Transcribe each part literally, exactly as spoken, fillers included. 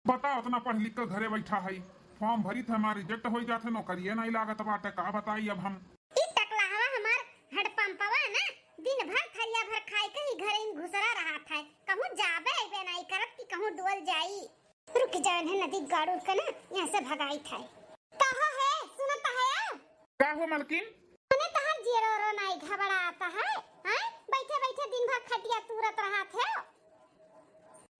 बता, उतना पढ़ लिख के घरे बैठा है, form भरी थे, हमार reject हो जात है, नौकरिये नहीं लागत बाटे, का बताई अब हम। ई टकलहवा हमार हडपंपवा ना, दिन भर थरिया भर खाई के ही घरे ही घुसरा रहत है, कहूँ जाबे अइबे नहीं करत कि कहूँ डोल जाई। रुक जाओ, इन्हें नदी गाड़ू के ना यहाँ से भगाई था। कहो है, सुनत है? का हो मलकिन? मने तहार जियरो रो नाई घबरात है, हैं? बैठे बैठे दिन भर खटिया तूरत रहत है।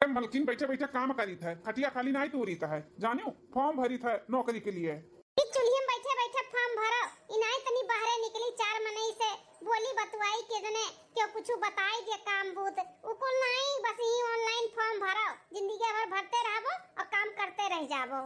ए मलकिन, बैठे बैठे काम करीत है, खटिया खाली नाई तूरीत है, जानियो form भरीत है नौकरी के लिए। ई चूल्ही में बैठे बैठे form भरो, ई नाई तनी बाहरे निकली, चार मनई से बोली बतुआई के जने केहू कुछु बताई दे काम बूत, उ कुल नाई, बस ई online form भरो, जिंदगी भर भरते रहबो और काम करते रह जाबो।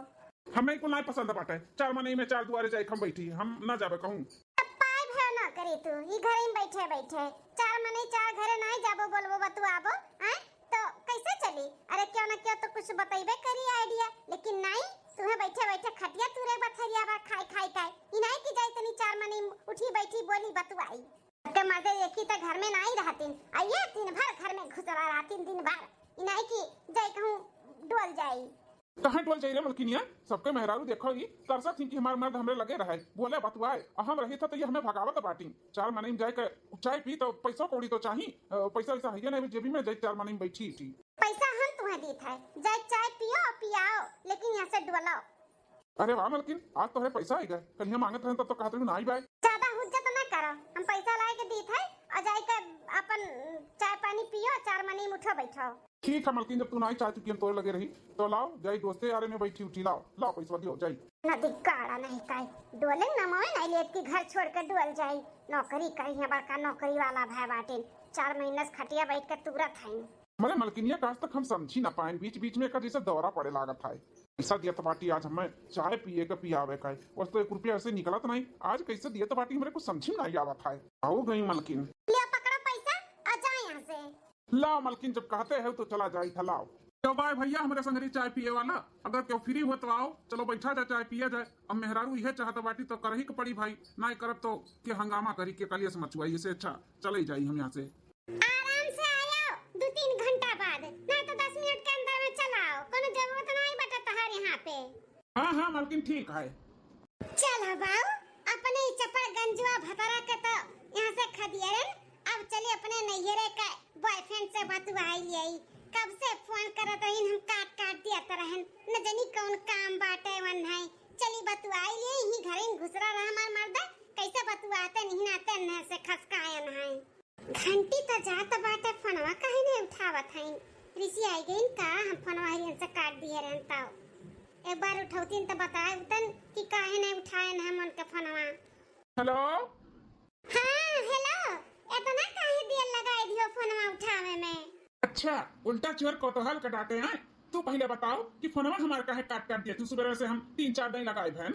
हमें कुल नाई पसंद बाटे, चार मनई में चार दुआरे जाए हम बैठी, हम ना जाबे कहूँ। अब पाए भयो ना करी तू, ई घरे में बैठे बैठे चार मनई चार घरे नाई जाबो, बोलबो बतुआबो, हैं? तो कैसे चली? अरे क्यों ना क्यों तो कुछ बतैबे करी idea, लेकिन नाई, तुम्हें बैठे बैठे खटिया तूरे बथरिया बा खाई खाई खाई, ई नाई कि जाई तनी चार मनई उठी बैठी बोली बतुआई। के मर्दे देखी त घर में नाई रहतिन, आइए दिन भर घर में घुसरा रहतिन दिन भर, ई नाई कि जाई कहूँ डोल जाई। कहाँ डोल जाई रे मलकिनिया? सबके मेहरारू देखो ही तरसत ही कि हमार मर्द हमरे लगे रहे, बोले बतुआए, और हम रही था तो ये हमें भगावत बाटी। चार मनई में जाए के चाय पी तो पैसा कौड़ी तो चाही, अ, पैसा वैसा है नहीं जेबी में, जाए चार मनई में बैठी थी। पैसा हम तुम्हें दी था, जाए चाय पियो और पियाओ, लेकिन यहाँ से डोलो। अरे वाह मलकिन, आज तोहरे पैसा आई गए, कल हम मांगत रहे तब तो कहत रही ना आई बाय। ज्यादा हुज्जत ना करो, हम पैसा लाए के दी था और जाए के अपन चाय पानी पियो, चार मनई में उठो बैठो। ठीक है मलकिन, जब तू नाई चाहती कि हम तोरे लगे रही, तो लाओ, जाई दोस्ते यारे में बैठी उठी, लाओ, लाओ पैसा दियो, जाई। नदी गाड़ा नहीं काई, डोले न मोए नहीं लेत कि घर छोड़ के डोल जाई। नौकरी करी है, बड़का नौकरी वाला भय बाटिन, चार महीना से खटिया बैठ के तूरत है। मरे मलकिनिया, आज तक हम समझी ना पाएन, बीच बीच में एकर जैसे दौरा पड़े लागत है। पैसा दियत बाटी आज हमें चाय पिए के पियावे का, बस तो एक रुपया ऐसे निकलत नहीं, आज कैसे दियत बाटी हमरे कुछ समझी में नहीं आवत है। आओ गई मलकिन। ले पकड़ो पैसा, आ जाए यहाँ से। लाओ मलकिन, जब कहते हो तो चला जाई था, लाओ। तो बाय भैया, हमरे संगरी चाय पिए वाला, अगर केहू free हो तो आओ, चलो बैठा जाए, चाय पिया जाए। अब मेहरारू इहे चाहत बाटी तो करही के पड़ी भाई, नाई करब तो के हंगामा करी, के कलियस मचुआई, इसे अच्छा चले जाई हम यहाँ से। आराम से आयो, दो तीन घंटा बाद, ना तो दस मिनट के अंदर में चला आओ, कोनो जरूरत नहीं बटे तहार यहाँ पे। हाँ हाँ मलकिन, ठीक है। चल हो बाऊ, अपने ही चपड़गंजुआ भतरा के तो यहाँ से खदियरन, अब चली अपने नैहरे के boyfriend से बतुआई लियाई। कब से फोन करत रहिन, हम काट काट दियत रहन, न जानी कौन काम बाटे वन है। चली बतुआई लियाई, यहीं घरे में घुसरा रहा हमार मर्दा, कैसे बतुआते नहीं नाते न से खसकायन है। घंटी त जात बाटे, फोनवा काहे नहीं उठावत हईन? रिसियाई गईन का, हम फोनवा हरियन से काट दिए रहन तब। एक बार उठौतीन त बताए उतन कि काहे नहीं उठाए न हम उनके फोनवा। हेलो। हाँ, हेलो। इतना काहे देर लगाई दियो फोनवा उठावे में? अच्छा, उल्टा चोर कोतवाल का डांटे हैं। तू पहले बताओ कि फोनवा हमार काहे काट काट दिया? तू सुबह से हम तीन चार दिन लगाए भैन।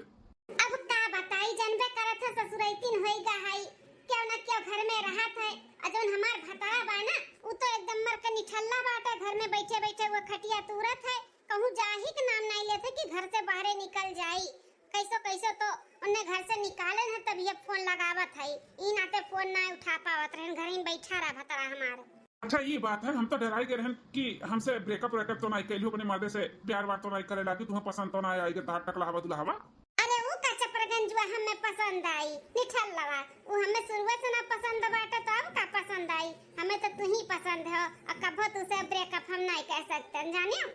अब का बताई, जानबे करत है, ससुरैतिन होई गा है, क्यों ना क्यों घर में रहत है। आ जौन हमार भतारा बा ना, उ तो एकदम मर के निठल्ला बाटे, घर में बैठे बैठे वो खटिया तूरत है, कहूँ जाही के नाम नहीं लेत है कि घर से बाहरे निकल जाई। कैसो कैसो तो उन्हें घर से निकाले है, तब ये फोन लगावत है, ई नाते फोन ना उठा पावत रहन, घर में बैठा रहा भतारा हमार। अच्छा, ई बात है, हम तो डराई गए रहन कि हमसे breakup व्रेकअप तो नाई कैलू, अपने मर्दे से प्यार व्यार तो नाई करे लागी, तुम्हें पसंद तो नाई आई, तार टकला हवा दुल्हवा। अरे, ऊ का चपरगंजुआ हमें पसंद आई, निठल्लवा, ऊ हमें शुरुए से ना पसंद बाटे, तो अब का पसंद आई? हमें तो तू ही पसंद हो, और कभो तुसे breakup हम नाई कह सकते, जानियो।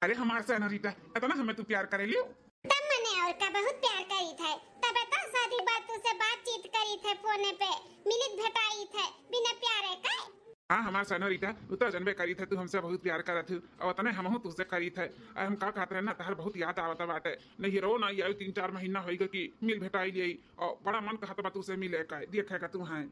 अरे हमार सेनोरिटा, इतना हमें तू प्यार करे लियो? तब मने और का बहुत प्यार करीत है, तबे तो शादी बाद तुसे बातचीत करीत है, फोने पे मिलित भेटाईत है, बिना प्यारे का। हाँ, हमार सेनोरिटा, तू तो जनबे करीत है, तू हमसे बहुत प्यार करत हू, और उतने हमहू तुझसे करीत है। अरे हम का कहत रहे ना, तहर बहुत याद आवत बाटे। नहीं रो ना, ये तीन चार महीना होई गए कि मिल भेटाई लियाई, और बड़ा मन कहत बा तुझसे मिले का, देखे का तू है।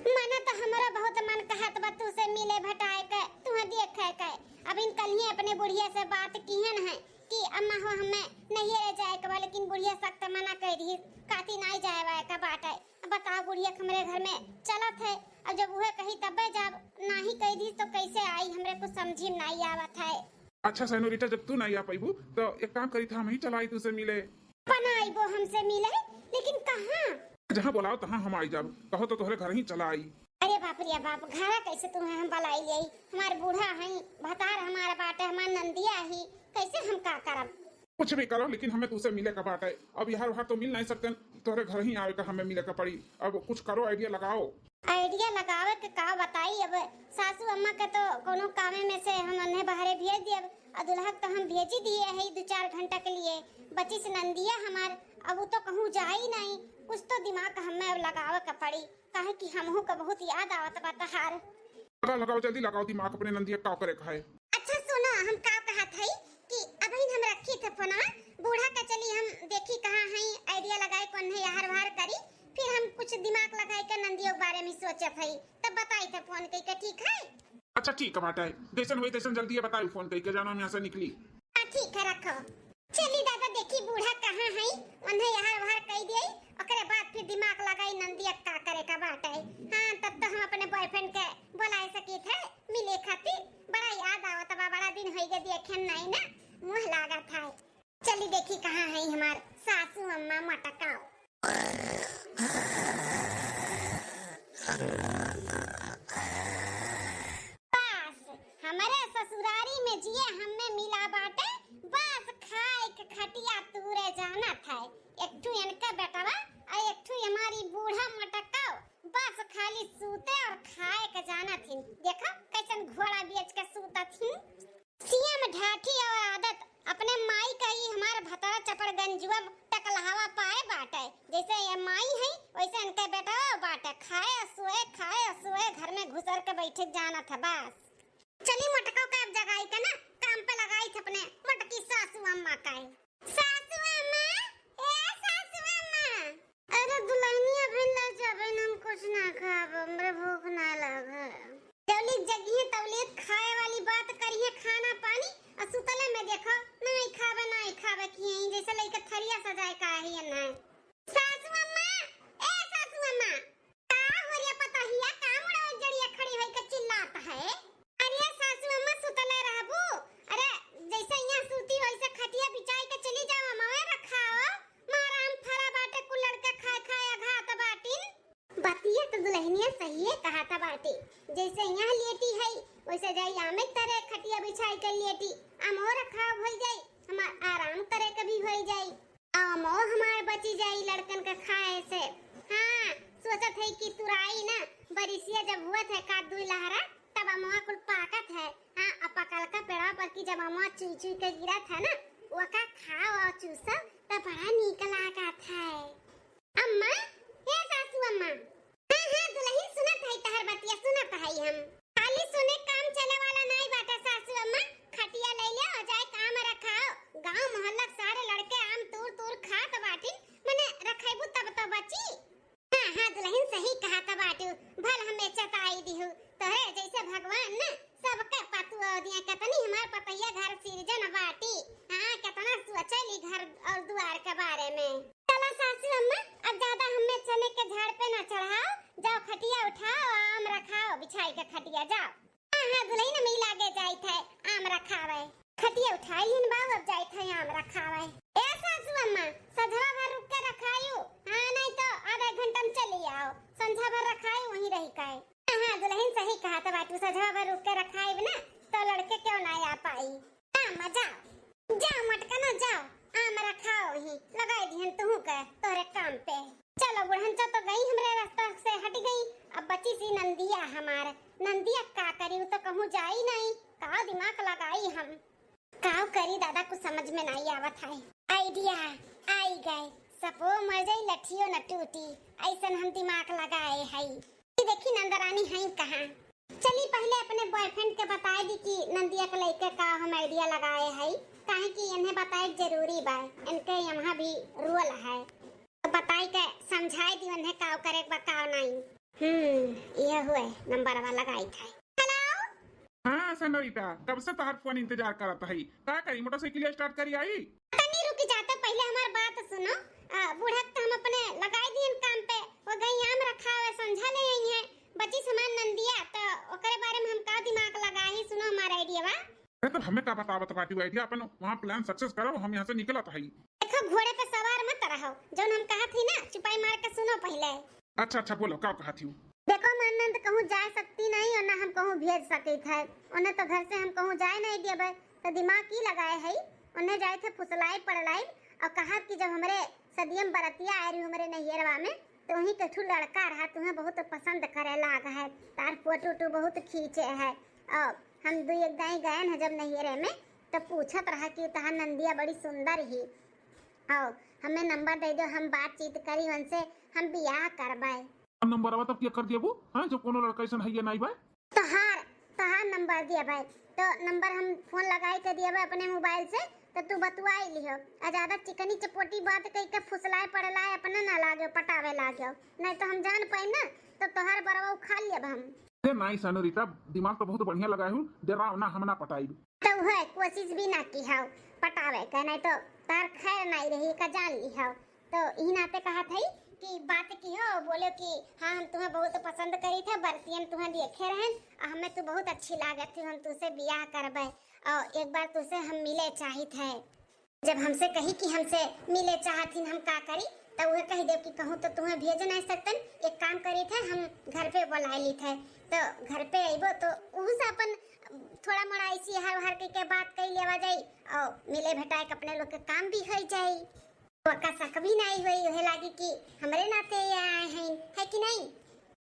मने तो हमरो बहुत मन कहत बा तुझसे मिले भेटाए के, तुहे देखे के। अब इन कल ही अपने बुढ़िया से बात किहन है कि अम्मा हो हमें नैहरे जाए के बा, लेकिन बुढ़िया सख्त मना कर रही, काती नाई जाए वाए का बाटे। अब बताओ बुढ़िया हमरे घर में चलत है, अब जब उहे कही तबे जाब, नाही कह दी तो कैसे आई, हमरे कुछ समझी में नाई आवत है। अच्छा सेनोरिटा, जब तू नाई आ पैबू तो एक काम करी था, हम ही चलाई तुझसे मिले। पना आइबो हमसे मिले, लेकिन कहाँ? जहाँ बोलाओ तहाँ हम आई जाब, कहो तो तोहरे घर ही चला आई। अरे बाप रे बाप, घरा कैसे तुम्हें हम बलाई ले? हमार बूढ़ा हई, भतार हमार बाटे, हमार नंदिया ही, कैसे हम का करब? कुछ भी करो, लेकिन हमें तुसे मिले का बाटे। अब यार वहाँ तो मिल नहीं सकते, तोहरे घर ही आवे का हमें मिले का पड़ी। अब कुछ करो, idea लगाओ। Idea लगावे के का बताई, अब सासू अम्मा के तो कोनो कामे में से हम उन्हें बाहरे भेज दियब, और दुल्हक तो हम भेजी दिए है दो चार घंटा के लिए। बचिस नंदिया हमार, अब वो तो कहूँ जाई नहीं, कुछ तो दिमाग हमें अब लगावे का पड़ी, काहे कि हमहू का बहुत याद आवत बा तहार। लगाओ, लगाओ, जल्दी लगाओ दिमाग अपने नंदिया, का करे का है। अच्छा सुनो, हम का कहत हई कि अबहिन हम रखी थे फोनवा, बूढ़ा के चली हम देखी कहाँ हई, idea लगाए कौन है, यार वार करी, फिर हम कुछ दिमाग लगाए के नंदियों के बारे में सोचत हई, तब बताई थे फोन कई के, ठीक है? अच्छा ठीक है बाटे, जैसन होई तैसन जल्दी ये बताई फोन कई के, जानो हम यहाँ से निकली। हाँ ठीक है, रखो। चली दादा, देखी बूढ़ा कहाँ है, उन्हें यार वार कई दिए, ओकरे बाद फिर दिमाग लगाई नंदिया का करे का बाटे। हाँ, तब तो हम अपने boyfriend के बुलाए सकी थे मिले खातिर। बड़ा याद आवत बा, बड़ा दिन होई गए देखे नहीं ना, मुँह लागत है। चली देखी कहाँ है हमार सासू अम्मा मटकाओ। बस, हमरे ससुरारी में जिए हमें मिला बाटे, बस खाए के खटिया तूरे जानत है। एक ठू इनका बेटवा और एक ठू हमारी बूढ़ा मटकाओ, बस खाली सूते और खाए के जानत हिन। देखो कैसन घोड़ा बेच के सूतत हिन। सीएम ढाठी और आदत अपने माई का ही हमार भतरा चपड़गंजुआ टकलहवा पाए बाटे। जैसे ये माई है वैसे इनके बेटवा बाटे, खाए सोए खाए सोए घर में घुसर के बैठे जानत है बस। चली मोटका का अब जगाई के ना काम पे लगाई थे अपने मोटकी सासू अम्मा का। सासू अम्मा, ए सासू अम्मा। अरे दुल्हनिया, अभी ले जाबे न, हम कुछ ना खाब, हमरे भूख ना लाग है। जौली जगिहे तौली खाए वाली बात करिहे, खाना पानी, आ सुतले में देखो, नहीं खाबे, नहीं खाबे कि यहीं जैसे लइके थरिया सजाए का है ये ना। सासू अम्मा, ए सासू अम्मा। का हो रे पतहिया, का मुड़वा जड़िया खड़ी होई के चिल्लात है? अरे सासू अम्मा सुतले रहबू? अरे जैसे यहाँ सूती वैसे खटिया बिछाई के चली जाओ, अमवे रखाओ। मारा आम फरा बाटे, कुल लड़का खाए खाए अघात बाटिन। बतिया तो दुल्हनिया सहिए कहत बाटी, जैसे यहाँ लेटी है वैसे जाई आमे तरे खटिया बिछाई के लेटी, अमो रखाव होई जाई, हमार आराम करे के भी होई जाई। अमो हमार बची जाई लड़कन के खाए से। हाँ, सोचत है कि तुराई ना, बरिसिया जब हुआ था का दुई लहरा, तब अमवा कुल पाकत है। हाँ, अब पकल का पेड़वा पर की जब अमवा चुई चुई के गिरत है ना, ओका खाओ और चूसो, तब बड़ा नीक लागत है। अम्मा, हे सासू अम्मा। हाँ, हाँ, दुल्हन सुनत है तहर बतिया, सुनत है हम। खाली सुने काम चले वाला नाई बाटे सासू अम्मा, खटिया ले ले और जाए काम रखाओ। गांव मोहल्ला के सारे लड़के आम तूर तूर खात बाटिन, मने रखेबू तब तो बची। हाँ, हाँ, दुल्हन सही कहत बाटू, भल हमें चताई दिहू। तोहरे जैसे भगवान न सबके पतुआ दिया, कतनी हमार पतैया घर सिरजन बाटी। हाँ, कितना सोचेली घर और दुआर के बारे में। चला सासू अम्मा, अब ज्यादा हमें चने के झाड़ पे ना चढ़ाओ, जाओ खटिया उठाओ, आम रखाओ, बिछाई के खटिया जाओ। हाँ, हाँ, दुल्हन, हम ई लागे जाइत है, आम रखावे। खटिया उठाई हिन बाऊ, अब जाइत है आम रखावे। ए सासू अम्मा, सझवा भर रुक के रखायु। हाँ, नहीं तो आधा एक घंटा में चली आओ। संझा भर रखायु, वहीं रही काए। हाँ, हाँ, दुल्हन सही कहत बाटू, सझवा भर रुक के रखाइब ना, तो लड़के क्यों ना आ पाई। हाँ, अम्मा, जाओ। जाओ मटकना, जाओ, आम रखाओ ही, लगाई दिहन तुहू के तोहरे काम पे। चलो, बुढ़नचा तो गई, हमरे रास्ता से हट गई, अब बची सी नंदिया हमार। नंदिया का करी, उ तो कहूँ जाई नहीं, का दिमाग लगाई हम। का करी दादा, कुछ समझ में नहीं आवत है। Idea आई गए, सपो मर जाई, लठियो न टूटी, ऐसन हम दिमाग लगाए हई। ई देखी नंदरानी हई कहाँ। चली पहले अपने boyfriend के बताए दी कि नंदिया के लइके का हम idea लगाए हई, काहे कि इन्हें बताए जरूरी बा, इनके यहाँ भी role है। तो बताई के समझाए दी उन्हें का करे बा का नहीं। हम्म, यह हुए नंबरवा लगाई था। Hello। हाँ सनोरिता, कब से तोहार फोन इंतजार करत हई। का करी, मोटरसाइकिल start करी आई? तनी रुकी जाते, पहले हमार बात सुनो। आ, बूढ़ा के तो हम अपने लगाई दियन काम पे, वो गई आम रखा हुआ, संझा ले आई है, बची समान नंदिया, तो ओकरे बारे में हम का दिमाग लगाई, सुनो हमार idea बा। अरे तो हमें का बतावत बाटी idea, अपन वहाँ plan success करो, हम यहाँ से निकलत हई। देखो घोड़े पे सवार मत रहो, जौन हम कहा थी ना चुपाई मार के सुनो पहले। अच्छा अच्छा बोलो, का कहा थी? देखो माँ नंद, कहूँ जाए सकती नहीं और ना हम कहूँ भेज सकित है। उन्हें तो घर से हम कहूँ जाए नहीं देबे, तो दिमाग की लगाए है, उन्हें जाए थे फुसलाए पड़लाए और कहा कि जब हमरे सदियम बरतिया आए रही हमरे नैहरवा में, तो वहीं के ठू लड़का रहा, तुम्हें बहुत पसंद करे लाग है, तार फोटो वोटो बहुत खींचे है। और हम दू एक दाई गए हैं जब नैहरे में, तो पूछत रहा कि तहार नंदिया बड़ी सुंदर ही, और हमें नंबर दे दो, हम बातचीत करी उनसे, हम बियाह करबे। नंबरवा तब के कर देबू, हाँ, जब कोनो लड़का ऐसन है ये नहीं बा। तोहार, तोहार नंबर दिया भाई, तो नंबर हम फोन लगाई के दिया भाई अपने मोबाइल से, तो तू बतुआई लिहो। आ ज्यादा चिकनी चपोटी बात कही के फुसलाए पड़लाए अपने ना लागे, पटावे लागे, नहीं तो हम जान पाई ना, तो तोहार बरवा उखाड़ लेब हम। अरे नहीं सेनोरिटा, दिमाग तो बहुत बढ़िया लगाए हूँ, डराओ ना, हम ना पटाई। तो वह कोशिश भी ना की हो पटावे के, नहीं तो तार खैर नहीं रही का जान ली हो। तो यही नाते कहत है कि बात की हो, बोलो कि हाँ, हम तुम्हें बहुत पसंद करी थे, बरतियन तुम्हें देखे रहन, और हमें तू बहुत अच्छी लागत थी, हम तुझसे बियाह करबे और एक बार तुझसे हम मिले चाहित है। जब हमसे कही कि हमसे मिले चाहत हिन, हम का करी, तो वह कह देव कि कहूँ तो तुम्हें भेज नहीं सकतन, एक काम करी थे, हम घर पे बुला ली थे, तो घर पे अइबो तो उहू से अपन थोड़ा मोड़ा ऐसी हर हर के, के बात कही लेवा जाई और मिले भेटाए के अपने लोग के काम भी हो जाई। ओका शक भी नहीं होई, उहे लागी कि हमरे नाते ये आए हैं, है कि नहीं?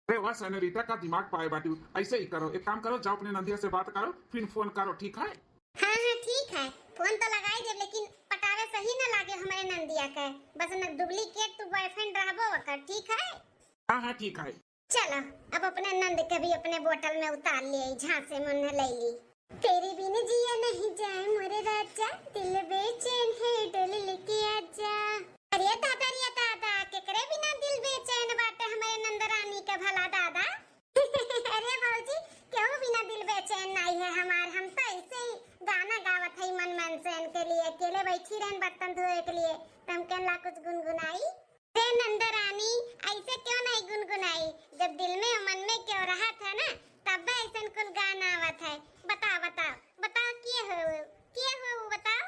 अरे वाह सेनोरिटा, का दिमाग पाए बाटू। ऐसे ही करो, एक काम करो, जाओ अपने नंदिया से बात करो, फिर फोन करो, ठीक है? हाँ हाँ ठीक है, फोन तो लगाई देब, लेकिन पटावे सही ना लागे हमरे नंदिया के। बस न डुप्लीकेट तू बॉयफ्रेंड रहबो ओकर, ठीक है? हाँ हाँ ठीक है। चलो, अब अपने नंद के भी अपने बोतल में उतार लिए, झांसे में उन्हें ले ली। तेरे बिन जिया नहीं जाए मोरे राजा, दिल बेचैन है डोली लेके आजा। अरे दादा, रे दादा, केकरे बिना दिल बेचैन बाटे हमरे नंद रानी के भला दादा? अरे भौजी, केहू बिना दिल बेचैन नहीं है हमार, हम तो ऐसे ही गाना गावत है मन मन से इनके लिए, अकेले बैठी रहन बर्तन धोए के लिए, तो हम कहला कुछ गुनगुनाई। हे नंद रानी, ऐसे क्यों नहीं गुनगुनाई? जब दिल में और मन में क्यों रहत है ना, तब ऐसन कुल गाना आवत है। बताओ, बताओ, बताओ, के हो, के हो, बताओ।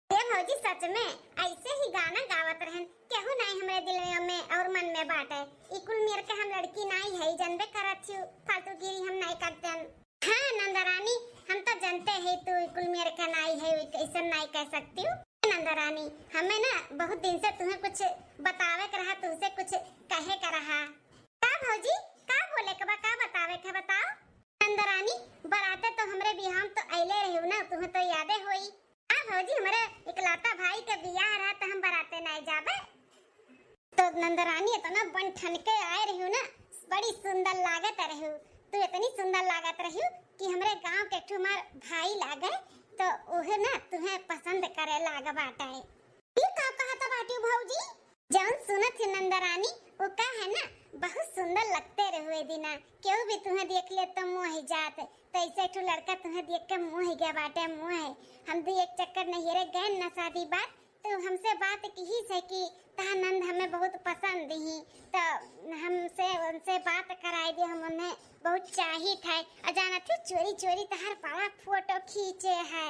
हे भौजी, सच में ऐसे ही गाना गावत रहन, केहू नहीं हमरे दिल में और मन में बाटे। ई कुल मेर के हम लड़की नहीं है, जानबे करत छियो, फालतूगिरी हम नहीं करते हैं। हाँ नंदरानी, हम तो जानते हैं तू कुल मेर का नाई है, वही कैसन नाई कह सकती हूँ। नंदरानी, हमें ना बहुत दिन से तुम्हें कुछ बतावे के रहा, तुमसे कुछ कहे का रहा। का भौजी, का बोले के बा, का बतावे के बताओ? नंदरानी, बराते तो हमरे बिहाम तो अइले रही ना, तुम्हें तो यादे होई। का भौजी, हमरे इकलौता भाई के बियाह रहा तो हम बराते नाई जाबे। तो नंदरानी इतना बन ठन के आए रही ना, बड़ी सुंदर लागत रही। तू इतनी सुंदर लागत रही कि हमरे गांव के ठू हमार भाई लागे, तो उहे ना तुहे पसंद करे लाग बाटे। ई का कहत बाटी भौजी? जौन सुनत है नंदरानी, वो का है ना, बहुत सुंदर लगते रहुए दिना। केहू भी तुहे देख ले तो मोह जात, तो ऐसे ठू लड़का तुहे देख के मोह गया बाटे, मोह। हम भी एक चक्कर नैहरे गए ना शादी बात, तो हमसे बात किहिस है कि तहार नंद हमें बहुत पसंद ही, तो हमसे उनसे बात कराई दे, हम उन्हें बहुत चाहित है। और जानत हो, चोरी चोरी तहार बड़ा फोटो खींचे है।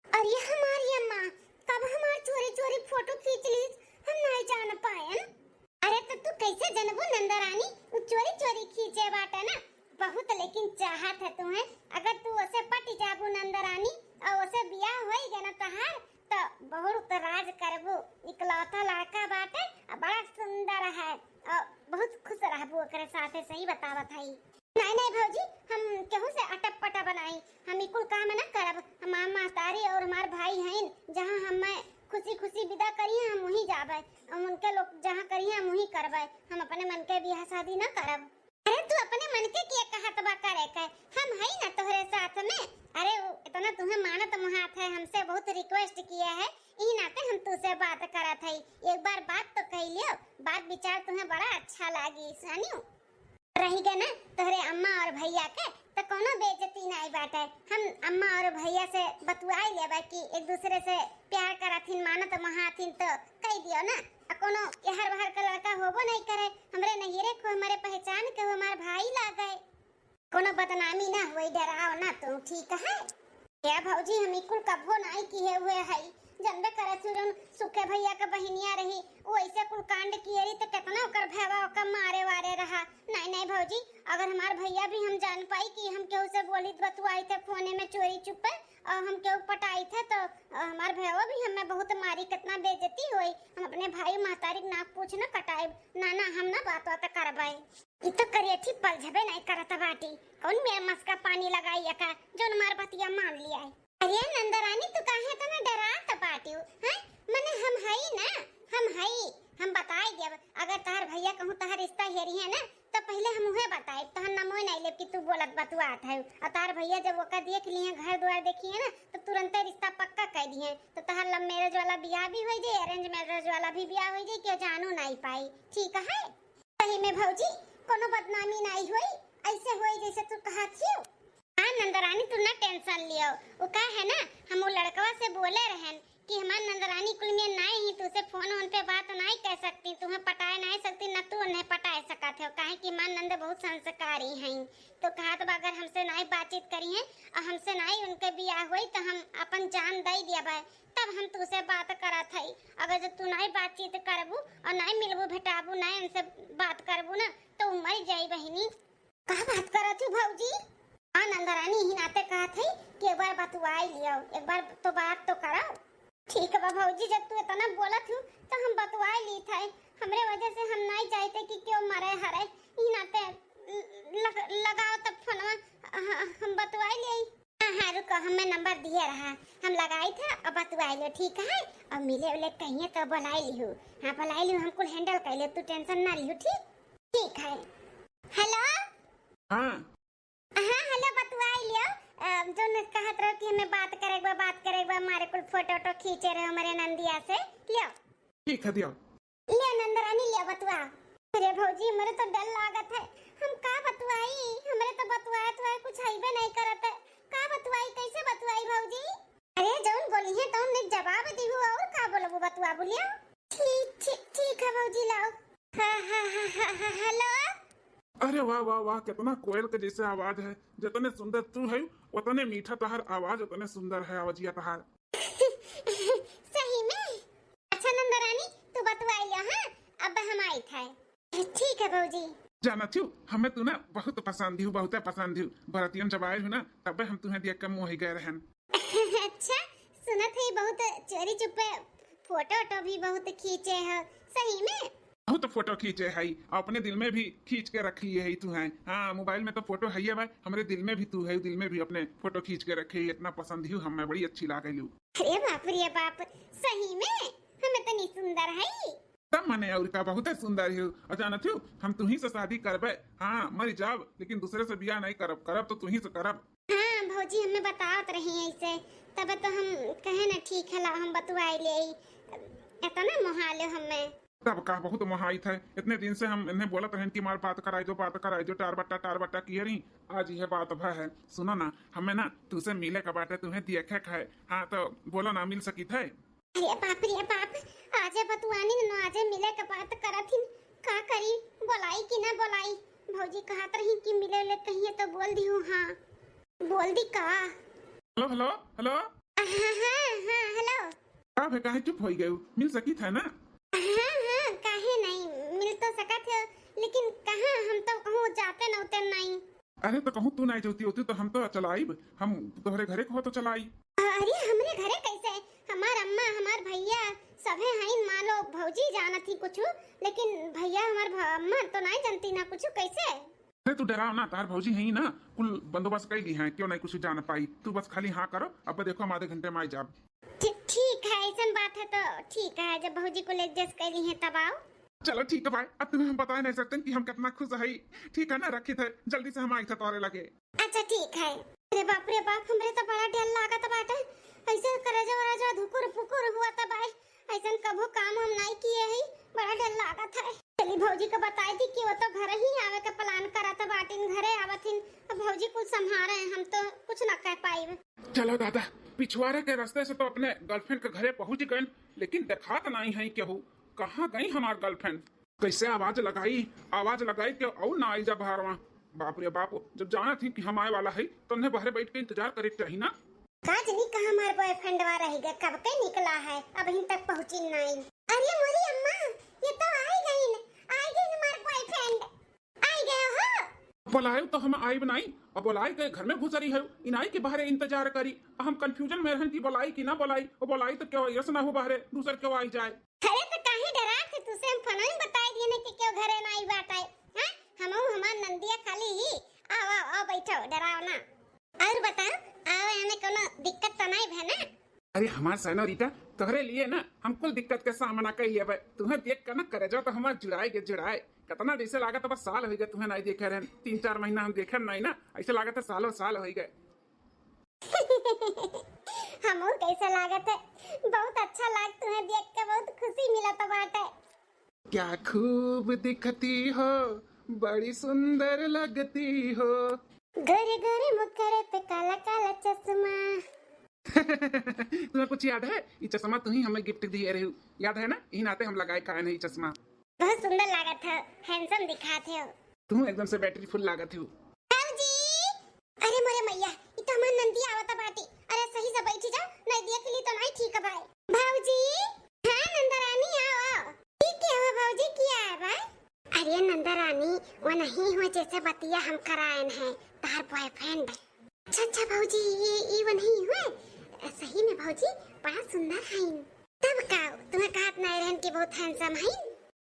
अरे हमारी अम्मा, कब हमार चोरी चोरी फोटो खींच लीस, हम नहीं जान पायन। अरे तो तू कैसे जनबू नंदरानी, उ चोरी चोरी खींचे बाटे ना, बहुत लेकिन चाहत है तुम्हें। अगर तू उसे पट जाबू नंदरानी और उसे बियाह होई गया ना तहार, तो बहुत राज करबू। इकलौता लड़का बाटे, आ बड़ा सुंदर है, और बहुत खुश रहबू ओकरे साथे, सही बतावत हई। नहीं, नहीं भौजी, हम केहू से अटप पटप बनाई, हम ई कुल काम ना करब। हमार महतारी और हमार भाई हईन, जहाँ हमें खुशी खुशी विदा करिए, हम वहीं जाबे। हम उनके लोग जहाँ करिए, हम वहीं करबे। हम अपने मन के बियाह शादी ना करब। अरे तू अपने मन के किया कहत बा करे के, हम हई ना तोहरे साथ में। अरे उ इतना तुम्हें मानत मोहात है, हमसे बहुत रिक्वेस्ट किया है, ई नाते हम तुझसे बात करत हई। एक बार बात तो कह लियो, बात विचार तुम्हें बड़ा अच्छा लागी, जानियो। रही गए ना तोहरे अम्मा और भैया के, तो कोनो बेइज्जती नहीं बाटे। हम अम्मा और भैया से बतुआई लेबा कि एक दूसरे से प्यार करथिन, मानत मोहाथिन, तो कह दियो ना। आ कोनो एहर बहर का लड़का होबो नहीं करे, हमरे नैहरे को, हमारे पहचान के, वो हमार भाई लागे। कोनो बदनामी ना होई, डराओ ना तू, ठीक है? ए भौजी, हम ई कुल कभो नाई किहे हुए हई। जानबे करत हूँ, जौन सुखे भैया के बहिनिया रही, वो ऐसे कुल कांड किए रही, तो कितना ओकर भैया ओकर मारे वारे रहा। नहीं, नहीं भौजी, अगर हमार भैया भी हम जान पाई कि हम केहू से बोलित बतुआई थे फोने में चोरी चुप्पे, और हम केहू पटाई थे, तो, अ, हमार भैया भी हमें बहुत मारी, कितना बेइज्जती होई। हम अपने भाई महतारी के नाक पूछ न कटाएब। ना, ना, हम ना बात, बात करबै। ई तो करियठी पलझबे नहीं करत बाटी। कौन मेरा मस्का पानी लगाई एका, जौन हमार बतिया मान लिया है? अरे नंदरानी, तू काहे इतना डरात बाटिउ, हैं? मने हम हई ना, हम हई, हम बताई देब। अगर तहार भैया कहूँ तहार रिश्ता हेरी है ना, तो पहले हम उहे बताई, तहन नमो नहीं लेब कि तू बोलत बतुआत है। और तहार भैया जब ओका देख लिए, घर द्वार देखिए ना, तो तुरंते रिश्ता पक्का कर दिए। तो तहार love marriage वाला बियाह भी हो जाए, arrange marriage वाला भी बियाह हो जाए, केहू जानू नहीं पाई। ठीक है? सही में भौजी, कोनो बदनामी नहीं होई, ऐसे होई जैसे तू कहत हियो। हाँ नंदरानी, तू ना tension लियो। वो का है ना, हम वो लड़कवा से बोले रहन कि हमार नंदरानी कुल में नाई ही, तुझसे फोन वोन पे बात नाई कर सकती, तुम्हें पटाए नाई सकती, ना तू उन्हें पटाए सकत हो, काहे कि हमार नंद बहुत संस्कारी हैं। तो कहत बा, अगर हमसे नाई बातचीत करी हैं और हमसे नाई उनके बियाह होई, तो हम अपन जान दे दिया, तब हम तुझसे बात करत हई। अगर जब तू नाई बातचीत करबू और नाई मिलबू भेटाबू, नाई उनसे बात करबू ना, तो उ मर जाई बहिनी। का बात करत हूँ भौजी? हाँ नंदरानी, ही नाते कहत है कि एक बार बतुआई लियो, एक बार तो बात तो करो। ठीक बा भौजी, जब तू इतना बोलत हूँ तो हम बतुआई ली थे। हमरे वजह से हम नहीं चाहते कि केहू मरे हरे। ही नाते लग, लगाओ तब फोनवा, ह-, हम बतुआई ले। हाँ, हाँ, रुको, हमें नंबर दिए रहा, हम लगाई थे और बतुआई लो, ठीक है? और मिले उले कहिए तो बुलाई लिहू। हाँ, बुलाई लिहू, हम कुल handle कर ले, तू tension ना लिहू, ठीक? ठीक है। हेलो? हाँ। हाँ, हेलो, बतुआई लियो। अ, जौन कहत रहो कि हमें बात करे के बा, बात करे के बा, मारे कुल फोटो वोटो खींचे रहे हमारे नंदिया से। लियो। ठीक है, दियो। लियो नंदरानी, लियो बतुआ। अरे भौजी, हमरे तो डर लागत है, हम का बतुआई? हमरे तो बतुआए तो है, कुछ हईबे नहीं करत है। का बतुआई, कैसे बतुआई भौजी? अरे जौन बोली है तौन नहीं जवाब दिहू, और का बोलबू बतुआ बोलियो। ठीक, ठीक, ठीक है भौजी, लाओ। हाँ, हाँ, हाँ, हाँ, हाँ, हेलो। अरे वाह, वाह, वाह, कितना कोयल के जैसे आवाज है। जितने सुंदर तू है, उतने मीठा तहार आवाज, उतने सुंदर है आवाजिया तहार। सही में? अच्छा नंदरानी, तू बतुआई लियो, हाँ? अब हम आई था। ठीक है भौजी। जाना छू, हमें तू ना बहुत पसंद ही, बहुत पसंद ही। बरतियन जब आए हो ना, तबे हम तुम्हें देख के मोही गए रहन। अच्छा, सुनत है बहुत चोरी चुप्पे फोटो वोटो भी बहुत खींचे हो, सही में? बहुत फोटो खींचे है, अपने दिल में भी खींच के रख लिए है तू है। हाँ, मोबाइल में तो फोटो है ही भाई, हमरे दिल में भी तू है, दिल में भी अपने फोटो खींच के रखे है। इतना पसंद ही हमें, बड़ी अच्छी लागे लू। अरे बाप रे बाप, सही में हम इतनी सुंदर है? तब मने और का, बहुत सुंदर हो। और जानत हो, हम तू ही से शादी करबे। हाँ, मर जाब, लेकिन दूसरे से बियाह नहीं करब, करब तो तू ही से करब। हाँ भौजी, हमें बतावत रही ऐसे, तब तो हम कहे ना ठीक है, लाओ हम बतुआई ले, इतना मोहा लो हमें। तब का बहुत मोहाइत है, इतने दिन से हम इन्हें बोलत रहन कि मार बात कराई दो, बात कराई दो, टार बट्टा, टार बट्टा किए रही। आज यह बात भा है। सुनो ना, हमें ना तुझसे मिले का बाटे, तुम्हें देखे का है। हाँ तो बोलो ना, मिल सकित है? अरे बाप रे बाप, आजे बतुआनी न आजे मिले के बात करत हिन, का करी, बोलाई कि ना बोलाई? भौजी कहत रही कि मिले ले कहिए तो बोल दिहू हाँ। बोल दी का? हेलो, हेलो, हेलो। हाँ, हाँ, हाँ, हेलो। का भे, काहे चुप होई गयू? मिल सकित है ना? हाँ, हाँ, काहे नहीं, मिल तो सकत है, लेकिन कहाँ, हम तो कहूँ जाते न उते नहीं। अरे तो कहूँ तू नहीं जोती होती तो हम तो चलाइब, हम तोहरे घरे को तो चलाई। अरे हमरे घरे कैसे? हमार अम्मा, हमार भैया सभे हईन, मान लो भौजी जानत ही कुछ, लेकिन भैया हमार भ-, अम्मा तो नहीं जानती ना कुछ, कैसे? अरे तू डराव ना, तार भौजी है ना, कुल बंदोबस्त कर ली है, क्यों नहीं कुछ जान पाई। तू बस खाली हाँ करो, अब देखो हम आधे घंटे में आई जाब। ठी-, ठीक है, ऐसन बात है तो ठीक है, जब भौजी कुल adjust कर ली है तब आओ। चलो ठीक है भाई, अब तुम्हें हम बता नहीं सकते कि हम कितना खुश है। ठीक है ना, रखित है, जल्दी से हम आई था तोरे लगे। अच्छा ठीक है। अरे बाप रे बाप, हमरे तो बड़ा डर लागत बाटे, ऐसे करेजा वरेजा धुकुर फुकुर हुआ था भाई, ऐसन कभो काम हम नहीं किए ही, बड़ा डर लागत है। चली भौजी को बताई दी कि वो तो घर ही आवे के plan करत बाटिन, घरे आवत हिन, अब भौजी कुछ संभारे हैं, हम तो कुछ ना कह पाइब। चलो दादा, पिछवारे के रास्ते से तो अपने girlfriend के घरे पहुंच गए, लेकिन देखात नहीं है केहू। कहाँ गई हमार girlfriend? कैसे आवाज लगाई, आवाज लगाई के और ना आई जा बहरवा। बाप रे बाप, जब जानत ही कि हम आए वाला है, तो उन्हें बहरे बैठ के इंतजार करे के चाही ना। का जनी कहाँ हमार boyfriend वा रहि गए, कब के निकला है, अबहिन तक पहुँचिन नाई। अरे मोरी अम्मा, ये तो आई गईन, आई गईन हमार boyfriend, आई गए हो। बोलायो तो हम आइब नाई, अब बोलाए के घर में घुसरी है, इनाई के बाहरे इंतजार करी। हम confusion में रहन कि बोलाई कि ना बोलाई, और बोलाई तो क्यों यस ना हो बाहरे, दूसर क्यों आई जाए। अरे तो काहे डरात है, तुसे हम फोन में बताई दिए ना कि क्यों घरे नाई बाटे, हाँ? हमहू हमार नंदिया खाली ही, आओ, आओ, आओ, बैठो, डराओ ना। और बताओ, आवे में कोनो दिक्कत तो नहीं भे ना? अरे हमार सेनोरिटा, तोहरे लिए ना हम कुल दिक्कत के सामना कर लेबे। तुम्हें देख के ना करेजा तो हमार जुड़ाए के जुड़ाए। कितना जैसे लागत बस साल हो गए तुम्हें नहीं देखे रहन, तीन चार महीना हम देखे नहीं ना, ऐसे लागत है सालों साल हो गए। हमहू कैसे लागत है, बहुत अच्छा लाग, तुम्हें देख के बहुत खुशी मिलत बाटे। क्या खूब दिखती हो, बड़ी सुंदर लगती हो। गोरे गोरे मुखड़े पे काला काला चश्मा। तुम्हें कुछ याद है? ये चश्मा तू ही हमें gift दिए रहे हो, याद है ना? यही नाते हम लगाए कायन है ये चश्मा। बहुत सुंदर लागत है, handsome दिखात है। तू एकदम से battery full लागत हो। भौजी, अरे मोरे मैया, ई तो हमार नंदी आवत बाटी। अरे सही से बैठी जाओ, नहीं देख ली तो नहीं ठीक बाय। भौजी, हाँ नंदरानी, आओ, आओ। ई के हो भौजी, किया है बाय? अरे नंदरानी, वो नहीं हो जैसे बतिया हम करायन है, तार boyfriend। अच्छा, अच्छा भौजी, ये, ये वो नहीं हुए? सही में भौजी, बड़ा सुंदर है। तब का, तुम्हें कहत नहीं रहन कि बहुत handsome है?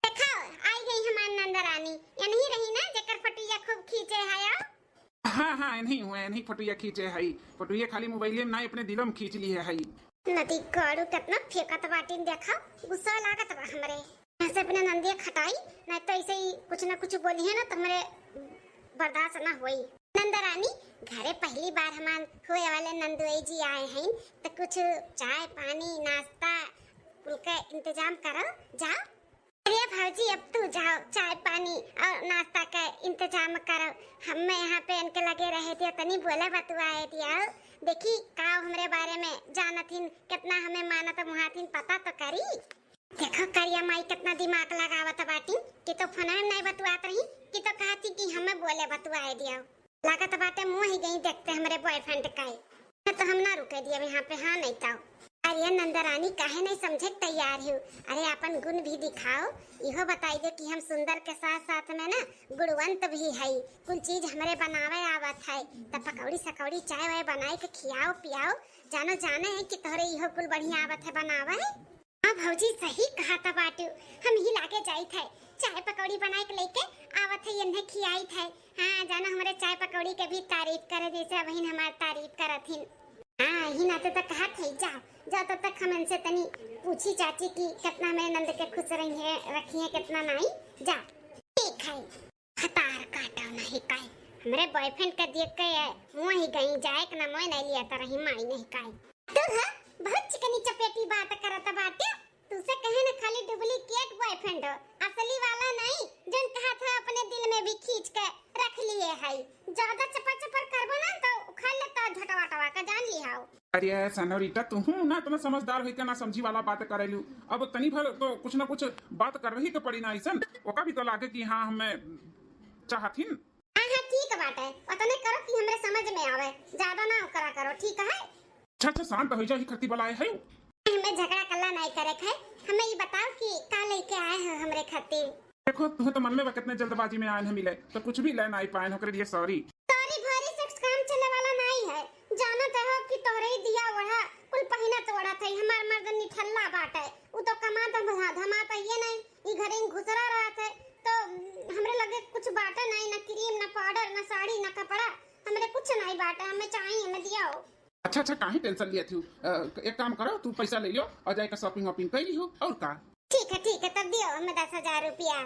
देखो, आई गई हमार नंदरानी, ये नहीं रही ना जेकर फोटोया खूब खींचे है, आओ। हाँ, हाँ, इन्हीं हुए, इन्हीं फोटोया खींचे है। फोटोया खाली मोबाइले में ना, अपने दिलों में खींच ली है। नदी गाड़ू कितना फेंकत बाटिन, देखा, गुस्सा लागत बा हमरे। यहाँ से अपने नंदिया खटाई, नहीं तो ऐसे ही कुछ ना कुछ बोली है ना, तो हमरे बर्दाश्त ना होई। नंदरानी, घरे पहली बार हमार हुए वाले नंदुई जी आए हैं, तो कुछ चाय पानी नाश्ता कुल के इंतजाम करो, जाओ। अरे भौजी, अब तू जाओ, चाय पानी और नाश्ता का इंतजाम करो। हमें यहाँ पे इनके लगे रहे दियो, तनी बोले बतुआए दियो। देखी का हमरे बारे में जानत हिन, कितना हमें मानत मुहात हिन, पता तो करी। देखो करिया माई कितना दिमाग लगावत बाटी कि तो फोन में नहीं बतुआत रही कि तो कहती कि हमें बोले बतुआए दियो। लागत बाटे मुँह ही गई देखते हमरे boyfriend का। तो हम ना रुके दिए अब यहाँ पे, हाँ नहीं तो। अरे नंदरानी, काहे नहीं समझे के तैयार हो? अरे अपन गुण भी दिखाओ, इहो बताई दे कि हम सुंदर के साथ साथ में ना गुणवंत भी है। कुल चीज हमरे बनावे आवत है, त पकौड़ी सकौड़ी चाय वाय बनाए के खियाओ पियाओ। जानो जाने है कि तोहरे इहो कुल बढ़िया आवत है बनावे। हाँ भौजी, सही कहा था बाटू, हम ही लागे जाइत है, चाय पकौड़ी बनाए के लेके आवत है, इन्हें खियाइत है। हाँ, जानो हमरे चाय पकौड़ी के भी तारीफ करे, जैसे अबहिन हमार तारीफ करत हिन। हाँ, ही नाते तो कहत है, जाओ, जाओ, तब तक हम इनसे तनी पूछी चाची कि कितना मेरे नंद के खुश रही है, रखी है, कितना नहीं, जाओ। ठीक है। हतार काटो नहीं काई, हमरे boyfriend के देख के मुँह ही गई जाए के ना, मोय नहीं लिया तो रही माई नहीं काई। तू ह बहुत चिकनी चपेटी बात करत बाटे। तुसे कहे न खाली duplicate boyfriend हो, असली वाला नहीं, जौन कहा था अपने दिल में भी खींच के रख लिए है। ज्यादा चपर चपर करबो ना तो उखाड़ लेता झटवा टवा का, जान लिहाओ। अरे सनोरिटा, तू हूँ ना इतना समझदार होई के ना समझी वाला बात करेलू। अब तनी भर तो कुछ ना कुछ बात कर रही के पड़ी ना ऐसन, ओका भी तो लागे कि हाँ हमें चाहथिन। हाँ, हाँ, ठीक बाटे। ओतने करो कि हमरे समझ में आवे, ज्यादा ना ओकरा करो, ठीक है? अच्छा, अच्छा, शांत हो जा, ही खरती बलाए है। हमें झगड़ा कल्ला नहीं करे के है, हमें ये बताओ कि का लेके आए हो हमरे खातिर। देखो, तुम्हें तो मन में बा कितने जल्दबाजी में आए हैं मिले, तो कुछ भी ले नहीं पाए, ओकरे लिए sorry। Sorry भोरी से काम चले वाला नहीं है, जानत हो कि तोहरे ही दिया ओढ़ा, कुल पहिना तो ओढ़ा थे, हमार मर्द निठल्ला बाटे, उ तो कमात धमा-, धमात ये नहीं, ई घरे में घुसरा रहत है, तो हमरे लगे कुछ बाटे नहीं, ना cream, ना powder, ना साड़ी, ना कपड़ा, हमरे कुछ नहीं बाटे, हमें चाहिए, हमें दियाओ। अच्छा, अच्छा, काहे tension लिया थी? अ, एक काम करो, तू पैसा ले लो और जाके shopping वॉपिंग कर लियो, और का? ठीक है, ठीक है, तब दियो हमें दस हजार रुपया।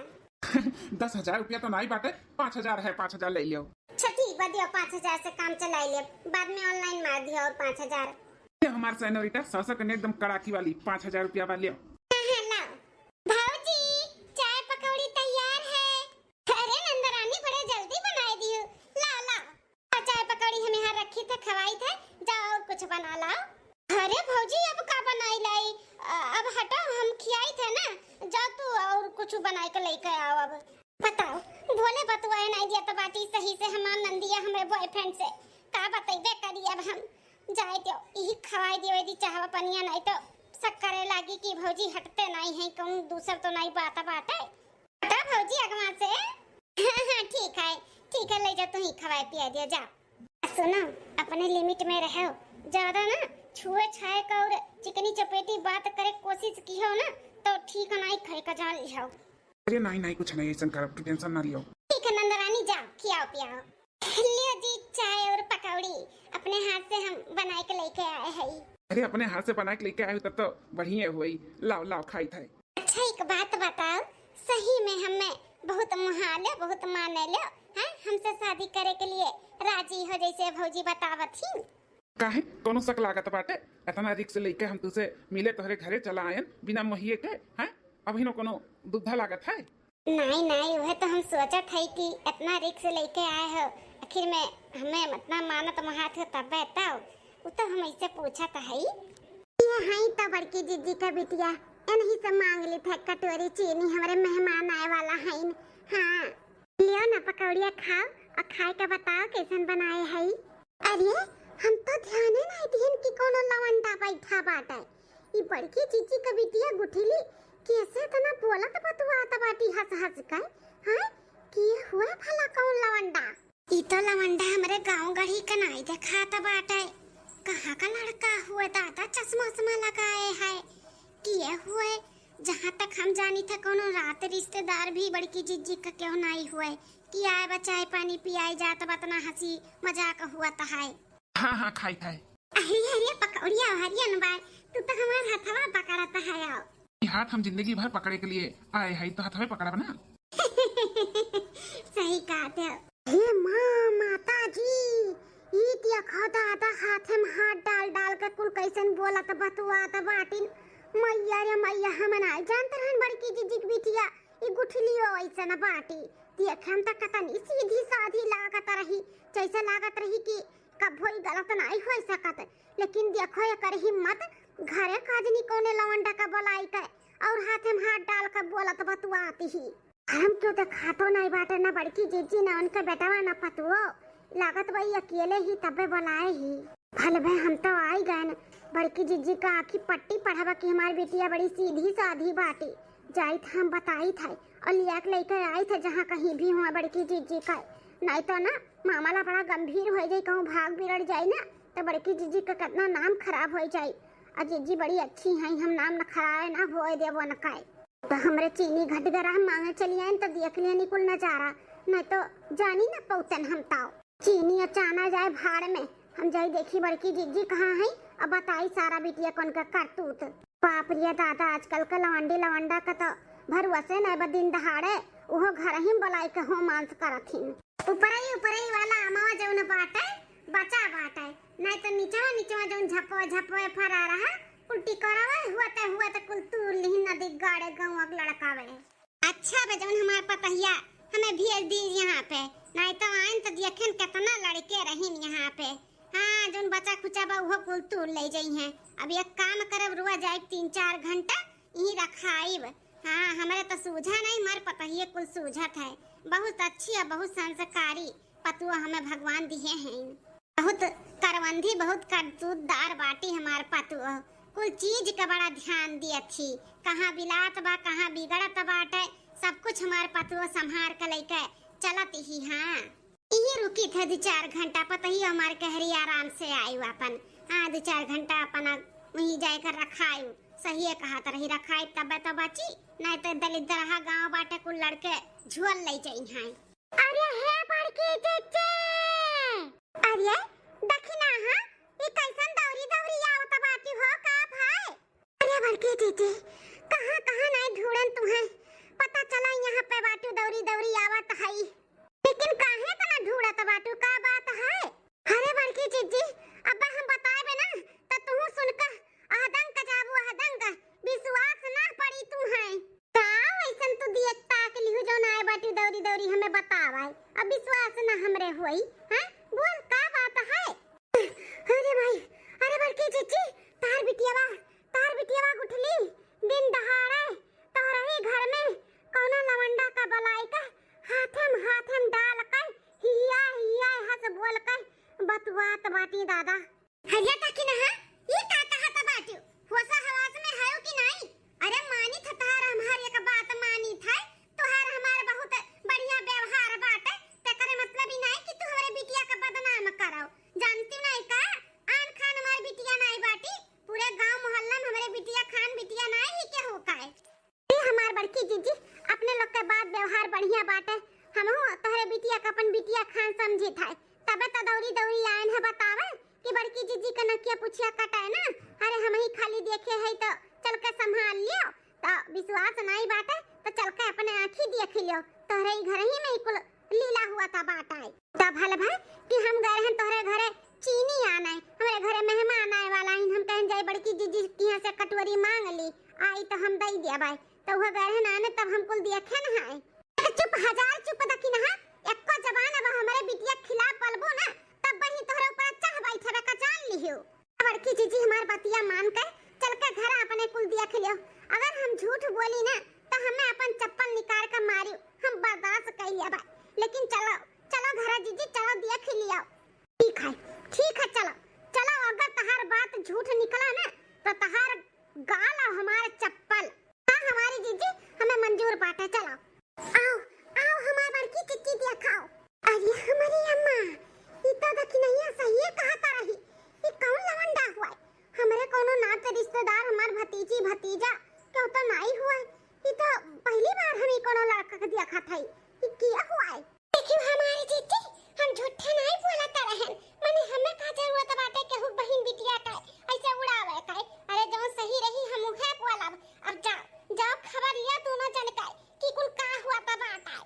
दस हजार रुपया तो नहीं बाटे, पाँच हजार है, पाँच हजार ले लियो। अच्छा, ठीक बा, दियो पाँच हजार से काम चलाई ले, बाद में online मार दियो और पाँच हजार। ये हमार सेनोरिटा सासा कने एकदम कड़ाकी वाली पाँच हजार रुपया बा, लियो। हाँ, हाँ, लाओ। भौजी, चाय पकौड़ी तैयार है। अरे नंदरानी, बड़े जल्दी बनाई दियो। लाओ, लाओ। आ, चाय पकौड़ी हम यहाँ रखी थे, खवाई थे, जाओ और कुछ बना लाओ। अरे भौजी, अब का बनाई लाई? अ, अब हटो, हम खियाई थे ना, जा तू और कुछ बनाई के लेके आओ। अब बताओ, बोले बतुआए नहीं दिया तो बाटी सही से हमार नंदिया हमरे boyfriend से का बतैबे करी अब हम। जाए दियो, इही खवाए दियो यदि चाहवा पनिया, नहीं तो शक करे लागी कि भौजी हटते नहीं है, कौन दूसर तो नहीं बात बाटे। हटा भौजी अगवा से। हाँ, हाँ, ठीक है, ठीक है, ले जाओ, तू ही खवाए पिया दियो, जा। सुनो, अपने लिमिट में रहो, ज्यादा ना छुए छाए का और चिकनी चपेटी बात करे कोशिश किहो ना, तो ठीक नहीं खाए का जान लिहो। अरे नहीं, नहीं, कुछ नहीं, ऐसन करब, तू टेंशन ना लियो। ठीक है नंदरानी, जाओ, खियाओ पियाओ। लियो जी, चाय और पकौड़ी अपने हाथ से हम बनाए के लेके आए हई। अरे, अपने हाथ से बना के लेके आए हो, तब तो बढ़िया हुई। लाओ, लाओ, खाई थाई। अच्छा, एक बात बताओ, सही में हमें बहुत मुहा लो, बहुत माने लो, हैं? हमसे शादी करे के लिए राजी हो, जैसे भौजी बतावत ही। काहे, कोनो शक लागत बाटे? इतना रिक्स लेके हम तुसे मिले तोहरे घरे चला आयन बिना मोहिए के, हैं? अभी नो कोनो दुविधा लागत है? नहीं, नहीं, वह तो हम सोचत है कि इतना रिक्स लेके आए हो, आखिर में हमें इतना मानत मोहात हो तबे तो। उ तो हम ऐसे पूछत है। ये हई तो बड़की जिज्जी का बिटिया, इन्हीं से मांग ली थे कटोरी चीनी, हमरे मेहमान आए वाला हईन। हाँ, लियो ना पकौड़िया खाओ और खाए के बताओ कैसन बनाए हई। अरे, हम तो ध्याने नहीं दिहन कि कोनो लवंडा बैठा बाटे। ई बड़की जिज्जी का बिटिया गुठिली कैसे इतना बोलत बतुआत बाटी हंस हंस के? हाँ, के हुए भला कौन लवंडा? ई तो लवंडा हमरे गाँव गढ़ी के नाई देखात बाटे। कहाँ का लड़का हुए दादा, चश्मा उश्मा लगाए है? के हुए? जहाँ तक हम जानी था, कोनो रात रिश्तेदार भी बड़की जिज्जी का केहू नाई हुए कि आए बा चाय पानी पियाई जात बा, तना हंसी मजाक हुआ था है। हाँ, हाँ, खाई, खाई। अरे, अरे, पकौड़िया हरियन बाय, तू तो हमार हथवा पकड़त है, आओ। ई हाथ हम जिंदगी भर पकड़े के लिए आए हई, तो हथवे पकड़ब ना। सही कहत हो। हे माँ, माता जी, ई देखो दादा, हाथे में हाथ डाल डाल के कुल कैसन बोलत बतुआत बाटिन। मैया रे मैया, हम नाई जानत रहन बड़की जिज्जी के बिटिया ई गुठलियो ऐसन बाटी। देखे में त कतनी सीधी साधी लागत रही, जैसे लागत रही कि कभो ई गलत नाई हो सकत, लेकिन देखो एकर हिम्मत, घरे काजनी कौने लवंडा का बोलाई के और हाथे में हाथ डाल के बोलत बतुआती ही। हम क्यों देखातो नाई बाटे, ना बड़की जिज्जी, ना उनके बेटवा, ना पतुओ। लागत बा ई अकेले ही तबे बोलाए ही। भलबे हम तो आई गए न, बड़की जिज्जी का आँखी पट्टी पढ़बा कि हमार बिटिया बड़ी सीधी साधी बाटी। जाइत हम बताइत है और लिया के लेके आइत है जहाँ कहीं भी हुआ बड़की जिज्जी का। नहीं तो ना मामला बड़ा गंभीर हो जाई, कहूँ भाग बिगड़ जाई ना, तो बड़की जिज्जी का कितना नाम खराब हो जाई। और जिज्जी बड़ी अच्छी हैं, हम नाम न खराब ना होए देबो न काए। तो हमरे चीनी घट गरा हम मांगे चली आइन तो देख लिया निकुल नजारा, नहीं तो जानी न पौतन हम ताओ। चीनी अचाना जाए भाड़ में, हम जाई देखी बड़की जिज्जी कहाँ है, अब बताई सारा बिटिया कौन का करतूत। बाप रे दादा, आजकल का लवंडी लवंडा का तो भरुआ से नहीं बा, दिन दहाड़े उहो घर ही में बुलाई के हो मांस करत हिन। ऊपरई ऊपरई वाला अमवा जौन बाटे, बचा बाटे, नहीं तो निचवा निचवा जौन झपवा झपवा फरा रहा, उल्टी करवा हुआ ते हुआ ते कुल तूर लिहिन नदी गाड़े गाँव के लड़कावे। अच्छा बे, जौन हमार पतहिया हमें भेज दी यहाँ पे, नहीं तो आइन तो देखिन कितना लड़के रहिन यहाँ पे। हाँ, जौन बचा खुचा बा उहो कुल तूर ले जाई हैं। अब एक काम करब, रुआ जाए तीन चार घंटा यहीं रखाइब। हाँ, हमरे तो सूझा नहीं, हमार पतहिए कुल सूझत है। बहुत अच्छी और बहुत संस्कारी पतुआ हमें भगवान दिए हैं। बहुत करवंधी, बहुत करतूतदार बाटी हमार पतुआ। कुल चीज का बड़ा ध्यान दियत ही, कहाँ बिलात बा, कहाँ बिगड़त बाटे, सब कुछ हमार पतुआ संभार के लेके चलत ही। हाँ, इही रुकी थे दो चार घंटा, पतही हमार कहरी आराम से आई अपन। हाँ, दो चार घंटा अपन वहीं जाए कर रखाई, सही कहत रही, रखाई तबे तो बची, नहीं तो दलिद्दरहा गाँव बाटे, कुल लड़के झुअल ले जाई हैं। अरे हे बड़की जिज्जी, अरे दखिना, हाँ, ई कैसन दौरी दौरी आवत बाटी हो का भाई? अरे बड़की जिज्जी, कहाँ कहाँ नहीं ढूंढन तुहें, पता चला यहाँ पे बाटू दौरी दौरी आवत हई, लेकिन काहे इतना ढूंढत बाटू, का बात है? अरे बड़की जिज्जी, अब हम बताएबे ना, त तुहू सुनकर अहदंग जाबू अहदंग, विश्वास ना पड़ी तुहें। का वैसन तू दिए ताक लिहू जौन आए बाटू दौरी दौरी हमें बतावे, अब विश्वास ना हमरे होई, हैं? बोल का बात है? अरे भाई, अरे बड़की जिज्जी, तार बिटियावा, तार बिटियावा गुठली, दिन दहाड़े तोहरे ही घर में कौनो लवंडा का बलाई का हाथम हाथम डाल के हिया हिया हंस बोल के बतुआत बाटी दादा। हरिया तो जीजी, अपने लोग के बात व्यवहार बढ़िया बाटे। हमहू तोहरे बिटिया के अपन बिटिया खान समझित है, तबे तो दौरी दौरी आयन है बतावे कि बड़की जीजी के नकिया पुछिया कटे ना। अरे हम ही खाली देखे है तो चल के संभाल लियो, तो विश्वास नहीं बाटे तो चल के अपने आँखी देख लियो। तोहरे ही घर ही में ही कुल लीला हुआ था बाटे। तब भल भय कि हम गए रहन तोहरे घरे चीनी आने, हमरे घरे मेहमान आए वाला ही, हम कहन जाए बड़की जीजी के यहाँ से कटोरी मांग ली, आई तो हम दई दिया भाई। तो वह गए रहन आने तब हम कुल देखे न है। चुप, हजार चुप दखिनहा, एको जबान अब हमरे बिटिया के खिलाफ बोलबो ना, तब बही तोहरे ऊपर चढ़ बैठबे का जान लिहियो। बड़की जीजी हमार बतिया मान के चल के घर अपने कुल देख लियो। अगर हम झूठ बोली ना तो हमें अपन चप्पल निकाल के मारियो, हम बर्दाश्त कर लिया बा। लेकिन चलो, चलो घर जीजी, चलो देख लियो। ठीक है, ठीक है, चलो, चलो। अगर तहार बात झूठ निकला ना तो तहार गाल और हमार चप्पल। हाँ हमारी जीजी, हमें मंजूर बाटे, चलो। आओ, आओ हमार बड़की जीजी देखाओ। अरे हमारी अम्मा, ई तो दखिनहिया सहिए कहत रही। ई कौन लवंडा हुआ है? हमरे कोनो नाते रिश्तेदार, हमार भतीजी भतीजा केहू तो नाई हुआ है। ई तो पहली बार हम ई कोनो लड़का के देखत हई। ई किया हुआ है? देखियो हमारी जीजी, हम झूठे नाई बोलत रहन। मने हमें का जरूरत बाटे केहू बहिन बिटिया का ऐसे उड़ावे का? अरे जौन सही रही हम उहे बोलब। अब जा, जाओ खबर लिया दोनों जन का कि कुल का हुआ था बात है।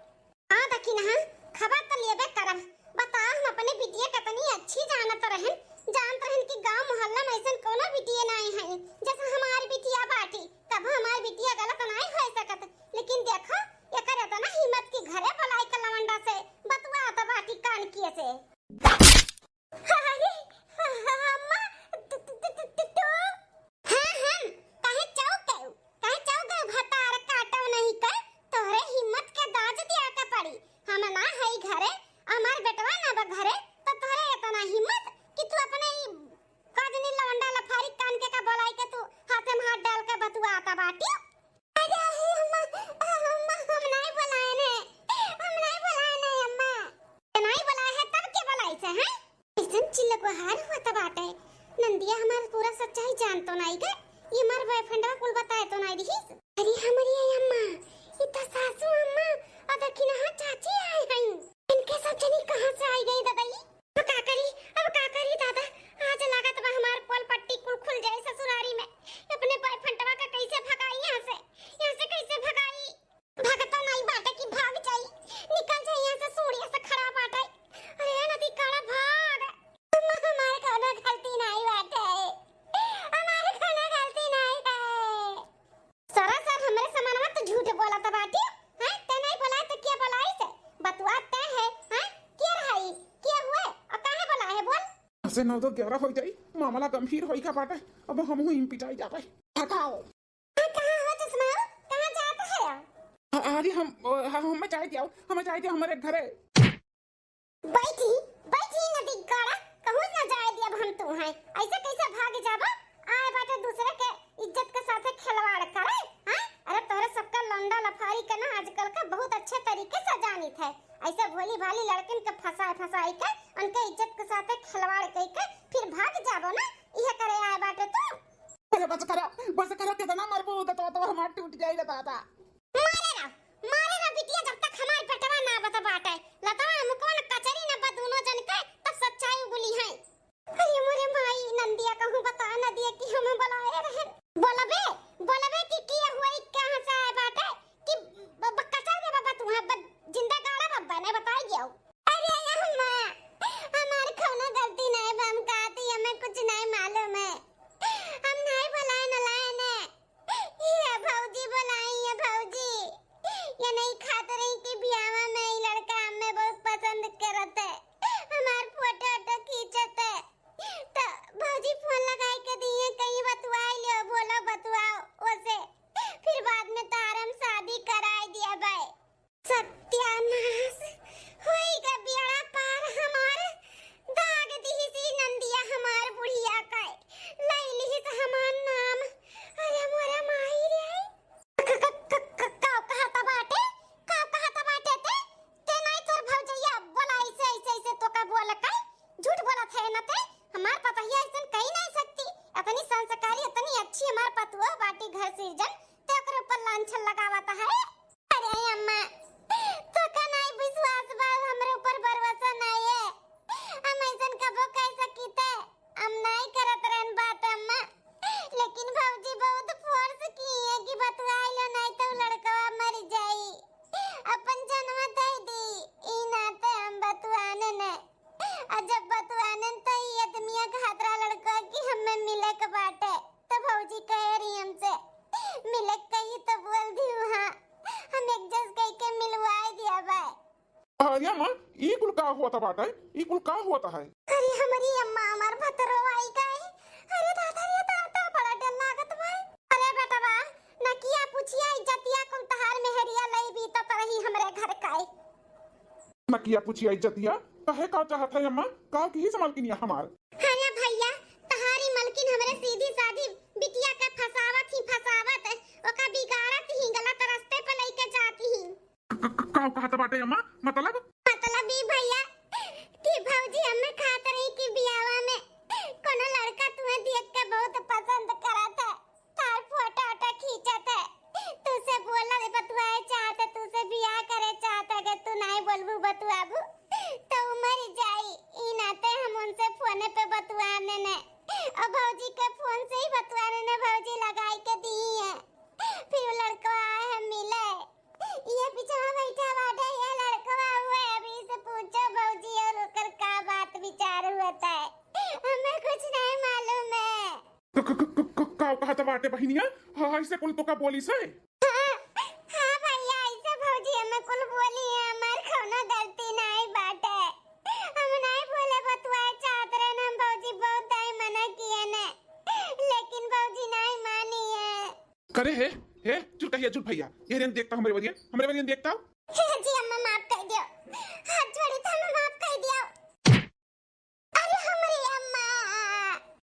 हाँ दखिनहा, खबर तो लेबे करब। बताओ, हम अपने बिटिया कितनी अच्छी जानत रहन, जानत रहन कि गांव मोहल्ला में ऐसन कोनो बिटिया नाई है जैसे हमारी बिटिया बाटी। कब हमारी बिटिया गलत नाई हो सकत, लेकिन देखो एकर इतना हिम्मत कि घरे बुलाई के लवंडा से बतुआत बाटी कान किए से। अरे, अम्मा, त-, त-, त-, त-, त-, तो? हाँ, हम, काहे चौक गयो? काहे चौक गयो? भतार काटो नहीं कर, तोहरे हिम्मत के दाज दिया के पड़ी। हम ना हई घरे, हमार बेटवा ना बा घरे, तो तोहरे इतना हिम्मत कि तू अपने ई काजनी लवंडा लफारी कान के का बोलाई के तू हाथे में हाथ डाल के बतुआता बाटी। अरे, अरे, अम्मा, अम्मा, हम नाई बोलाए ने, हम नाई बोलाए ने, अम्मा। ते नाई बोलाए है, तब के बोलाई से, हैं? ऐसन चिल्लक बहार हुआ तब आटे। नंदिया हमार पूरा सच्चाई जान तो नाई के, ये हमार boyfriendवा कुल बताए तो नाई दिहिस। अरे, हमारी आई अम्मा, ये तो सासू अम्मा और दखिनहा चाची आए हैं। इनके सब जनी कहाँ से आई गई ददाई? अब का करी, अब का करी दादा, आज लागत बा हमार पोल पट्टी कुल खुल जाए ससुरारी में। अपने boyfriendवा का कैसे भगाई यहाँ से, यहाँ से कैसे भगाई? भागता नहीं बाटे कि भाग जाई, निकल जाई यहाँ से, सूढ़िया से खड़ा बाटे। अरे नदी काड़ा भाग, हम-, हमार कौनो गलती नहीं बाटे, हमार कौनो गलती नहीं है। सरासर हमरे समानवा तो झूठ बोलत बाटी, हैं? ते नहीं बोलाए तो के बोलाई से? बतुआ ते है, हैं? के रहाई? के हुए? और काहे बोलाए है बोल? ऐसे नौ दो ग्यारह हो जाई, मामला गंभीर होई का बाटे, अब हमहू इम पिटाई जाबे। हटाओ। हाँ, कहाँ हो चश्मा? कहाँ जात है? अ-, अरे हम, अ, हम, हमें जाए दियो, हमें जाए दियो हमारे घरे। बैठी, बैठी नदी गाड़ा, कहूँ ना जाए दियब हम तू हैं। ऐसे कैसे भाग जाबा? आए बाटे दूसरे के इज्जत के साथे खिलवाड़ करे, हैं? अरे तोहरे सबका लौंडा लफारी के ना आजकल का बहुत अच्छे तरीके से जानित है। ऐसे भोली भाली लड़किन के फंसाए फंसाए के उनके इज्जत के साथे खिलवाड़ कई के फिर भाग जाबो ना, इहे करे आए बाटे तू। अरे बस करा, बस करा, कितना मरबू, दतवा तो हमार टूट जाई रे दादा। मारे ना, मारे ना बिटिया, जब तक हमार बेटवा ना बता बाटे। लतवा मुकवा न कचरी न बा दोनों जन के, तब सच्चाई उगली है। अरे मोरे माई, नंदिया कहूँ बता न दिए कि हमें बुलाए रहन। बोलबे, बोलबे कि किया हुआ, कहाँ से आए बाटे? कि ब-, ब-, कचर दे बाबा तू, हाँ, ब-, जिंदा गाड़ा बाबा ने बताई गया। अरे अम्मा, हमार कौनो गलती नहीं बा, हम कहती हमें कुछ नहीं मालूम है, हम नहीं बुलाए न लाए ने। ये भौजी बुलाई, ये भौजी, ये नहीं खात रही कि बियावा में ई लड़का हमें बहुत पसंद करत है, हमार फोटो वोटो खींचत है, तो भौजी फोन लगाई के दिए, कहीं बतुआई लियो, बोलो बतुआओ ओसे, फिर बाद में तार हम शादी कराई दिया भाई। सत्यानाश, होई ग बेड़ा पार हमार, दाग दिहिस ई नंदिया हमार बुढ़िया का, लई लिहिस हमार नाम। अरे मोरे माई रे। क-, क-, क-, क-, का कहत बाटे? का अरे अम्मा, ई कुल का होत बाटे? ई कुल का होत है? अरे हमरी अम्मा, हमार भतरो आई गई। अरे दादा रे दादा, बड़ा डर लागत भाई। अरे बेटवा, नकिया पुछिया इज्जतिया कुल तहार मेहरिया लई बीतत रही हमरे घर का। नकिया पुछिया इज्जतिया? कहे का चाहत है अम्मा? का की से मलकिनिया हमार? अरे भैया, तहारी मलकिन हमरे सीधी साधी बिटिया के फसावत ही फसावत, ओका बिगाड़त ही, गलत रास्ते पे लइके जाती ही। क-, क-, का कहत बाटे अम्मा? मतलब? मतलब ई भैया कि भौजी हमें कहत रही कि बियावा में कोनो लड़का तुम्हें देख के बहुत पसंद करत है, तार फोटो वोटो खींचत है, तुसे बोला बतुआए चाहत है, तुसे बियाह करे चाहत है। अगर तू नाई बोलबू बतुआबू तो उ मर जाई। ई नाते हम उनसे फोने पे बतुआ लेने, और भौजी के फोन से ही बतुआ लेने, भौजी लगाई के दी है। फिर वो लड़का आए है मिले, ये पीछे बैठा बाटे, ये लड़कवा हुए, अभी से पूछो भौजी और ओकर का बात विचार होत है, हमें कुछ नहीं मालूम है। क-, क-, क-, क-, क-, का कहत बाटे बहिनिया? हाँ, ऐसे कुल तो का बोली से? हाँ, हाँ भैया, ऐसे भौजी हमें कुल बोली है, हमार कौनो गलती नहीं बाटे। हम नहीं बोले बतुआए चाहत रहे ना, हम भौजी बहुत दाई मना किए ने, लेकिन भौजी नहीं मानी है। करे हे, हे, चुल कहिया, चुल भैया, ये रेन देखता हमरे वरियन, हमरे वरियन देखता। जी अम्मा, माफ कर दियो, हाथ जोड़ी था, हमें माफ कर दियो। अरे हमरी अम्मा।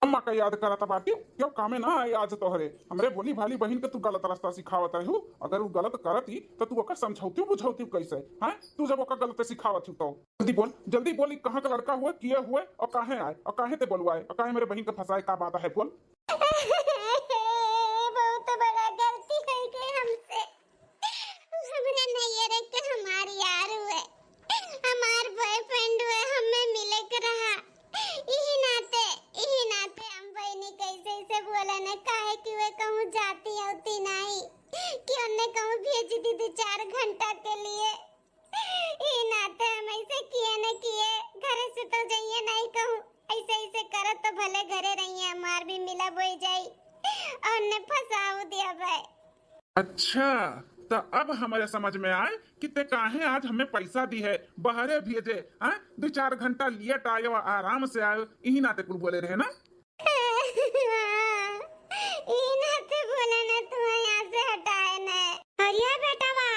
अम्मा का याद करत बाटी, क्यों कामे ना आए आज तोहरे। हमरे भोली भाली बहिन के तू गलत रास्ता सिखावत रहू। अगर उ गलत करती तो तू ओकर समझौती बुझौती कैसे? हैं? तू जब ओकर गलत सिखावत हू तो। जल्दी बोल, जल्दी बोल, ई कहाँ का लड़का हुए, किए हुए और काहे आए और काहे ते बोलवाए और काहे मेरे बहिन के फंसाए, का बात है बोल? बहुत बड़ा गलती हो गई हमसे। हमरे नैहरे के हमार यार हुए, हमार बॉयफ्रेंड हुए, हमें मिले के रहा। इही नाते, इही नाते हम बहिनी कैसे इसे बोले न, काहे कि वे कहूँ जाती होती नहीं कि उन्हें कहूँ भेज दी दो चार घंटा के लिए। ई नाते हम ऐसे किए न किए, घरे से तो जाइए नहीं कहूँ, ऐसे ऐसे करत तो भले घरे रहिए, हमार भी मिलब हो जाई और ने फंसाऊ दिया भाई। अच्छा, त अब हमरे समझ में आए कि ते काहे आज हमें पैसा दी है, बहरे भेजे, हाँ? दो चार घंटा लेट आयो, आराम से आयो, इही नाते कुल बोले रहे ना? ई नाते बोले ना, तू यहाँ से हटाए ना। अरे बेटवा,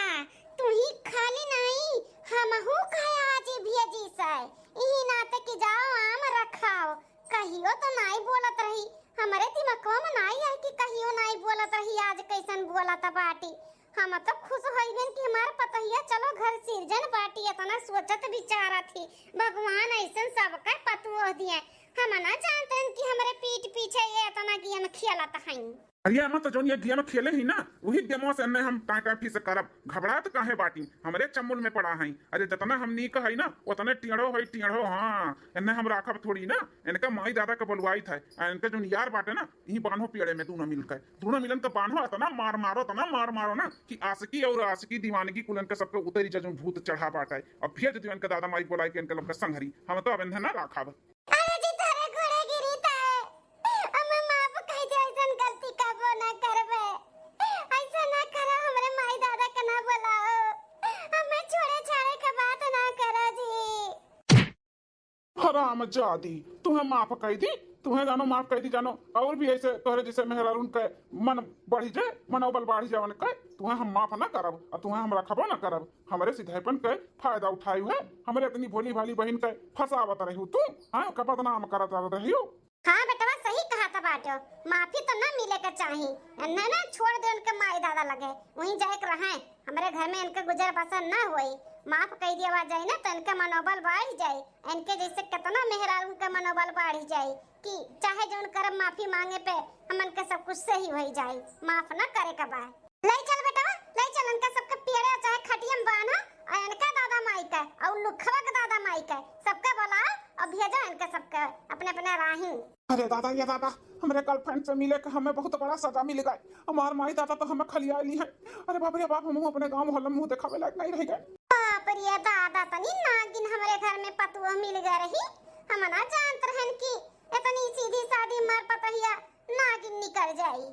तू ही खाली नहीं, हमहू कहे आज ही भेजी से, इही नाते कि जाओ आम रखाओ, कहियो तो नाई बोलत रही, हमरे दिमागवा में नाई आए कि कहियो नाई बोलत रही, आज कैसन बोलत बाटी। हम तो खुश होइ गइन कि हमार पतहिया चलो घर सिरजन बाटी, इतना सोचत विचारत ही। भगवान ऐसन सबके पतुओ दिए। हम ना जानत हन कि हमरे पीठ पीछे ये इतना गेम खेलत हईं। अरे अम्मा, तो जौन ये गेम खेले ही ना, वही गेमवा से एन्ने हम टाँटा फीस करब। घबरात काहे बाटी? हमरे चमुल में पड़ा हईं। अरे जतना हम नीक हई ना, उतने टेढ़ो हई, टेढ़ो। हाँ, एन्ने हम राखब थोड़ी ना। इनका माई दादा के बोलवाइत है, आ इनके जौन यार बाटे ना, यही बान्हो पेड़े में दूनो मिलके, दूनो मिलन के बान्हो, इतना मार मारो, इतना मार मारो ना कि आशिकी और आशिकी दीवानगी कुल इनके सबके उतरी जा, जौन भूत चढ़ा बाटे। अब भेज दियो इनके दादा माई बोलाई के इनके लोग के संघरी, हम तो अब इन्हें ना राखब। अरे जी, तोरे गोड़े गिरी ताए, हमें माफ कह दे, ऐसन गलती कबो ना करबे, ऐसा ना करा, हमरे माई दादा के ना बोलाओ, हमें छोड़े छाड़े के बात ना करा जी। हरामजादी, तुहें माफ कई दी, तुहें जानो माफ कई दी जानो, और भी ऐसे तोहरे जैसे मेहरारून के मन बढ़ी जाए, मनोबल बढ़ी जाए उनके, तुहें हम माफ ना करब, और तुहें हम रखबो ना करब। हमरे सिधाईपन के फायदा उठायु है, हमरे इतनी भोली भाली बहिन के फंसावत रहू तू, हाँ, का बदनाम करत रहू। हाँ बेटवा, सही कहत बाटो, माफी तो ना मिले के चाही। एन्ने ना छोड़ दे उनके माई दादा लगे, वहीं जाए के रहे। हमरे घर में इनके गुजर बसर ना होई। माफ कई दिया जाए ना तो इनके मनोबल बढ़ जाए। इनके जैसे कितना मेहरारू के मनोबल बढ़ जाए कि चाहे जौन करब माफी मांगे पे हमन के सब कुछ सही हो जाए। माफ ना करे के बा। ले चल बेटवा, ले चल इनका सबके पेड़े चाहे खटिया में बान्हा, और इनका दादा माई के और लुखवा के दादा माई के सबके बोलाओ और भेजो इनके सबके अपने अपने राही। अरे दादा, ये दादा, हमरे गर्लफ्रेंड से मिले के हमें बहुत बड़ा सजा मिल गए। हमार माई दादा तो हमें खलिया ली है। अरे बाप रे बाप, हम अपने गाँव मोहल्ला में मुँह दिखावे लायक नहीं रह गए। बाप रे दादा, तनी नागिन हमरे घर में पतुआ मिल गए रही। हम ना जानत रहन कि इतनी सीधी सादी मार पतहिया नागिन निकल जाई।